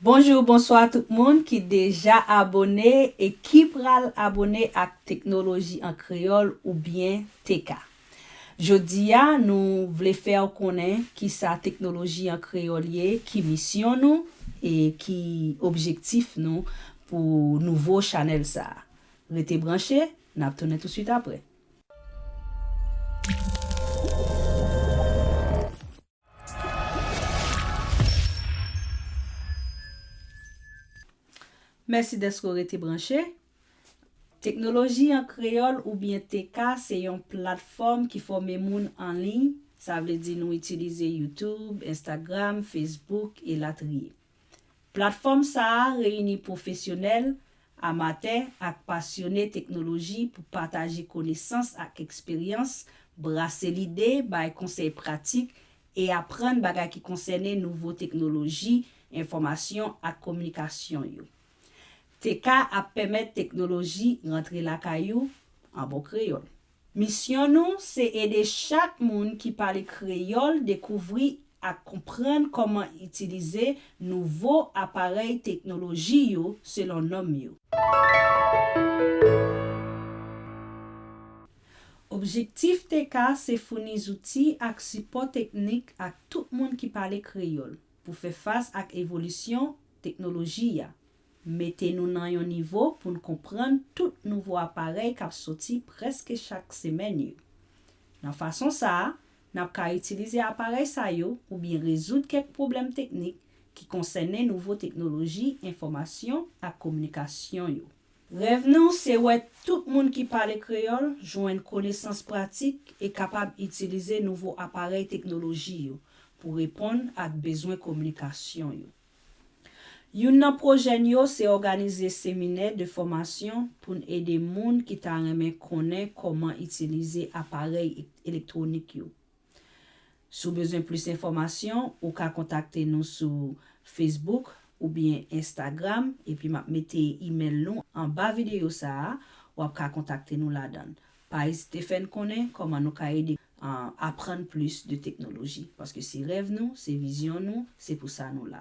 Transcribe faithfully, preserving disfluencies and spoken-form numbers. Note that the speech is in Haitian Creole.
Bonjou, bonswa tout moun ki deja abòne e ki pral abòne ak Teknoloji an Kreyòl oubyen T K. Jodi a, nou vle fè w konnen kisa Teknoloji an Kreyòl ye, ki misyon nou e ki objektif nou pou nouvo chanèl sa a. Rete branche, n ap tounen tousuit apre. Mèsi dèske w rete branche. Teknoloji an Kreyòl oubyen T K se yon platfòm ki fòme moun an liy, sa vle di nou itilize YouTube, Instagram, Facebook, elatriye. Platfòm sa a reyini pwofesyonèl, amatè ak pasyone teknoloji pou pataje konesans ak eksperyans, brase lide, bay konsèy pratik, e aprann bagay ki konsène nouvo teknoloji enfòmasyon ak kominikasyon yo. T K ap pèmèt teknoloji rantre lakay ou an bon kreyòl. Misyon nou se ede chak moun ki pale kreyòl dekouvri ak konprann kòman itilize nouvo aparèy teknoloji yo selon nòm yo. Objektif T K se founi zouti ak sipò teknik ak tout moun ki pale kreyòl pou fè fas ak evolisyon teknoloji a. Mete nou nan yon nivo pou n konprann tout nouvo aparèy k ap soti prèske chak semèn yo. Nan fason sa a, n ap ka itilize aparèy sa yo oubyen rezoud kèk pwoblèm teknik ki konsène nouvo teknoloji enfòmasyon ak kominikasyon yo. Rèv nou se wè tout moun ki pale kreyòl jwenn konesans pratik e kapab itilize nouvo aparèy teknoloji yo pou reponn ak bezwen kominikasyon yo. Youn nan pwojè n yo se òganize seminè de fòmasyon pou n ede moun ki ta renmen konnen kòman itilize aparèy elektwonik yo. Si w bezwen plis enfòmasyon, ou ka kontakte nou sou Facebook oubyen Instagram, epi m ap mete imèl nou anba videyo sa a, w ap ka kontakte nou ladan l. Pa ezite fè n konnen kòman nou ka ede, ah, aprann plis de teknoloji, paske se rèv nou, se vizyon nou, se pou sa nou la.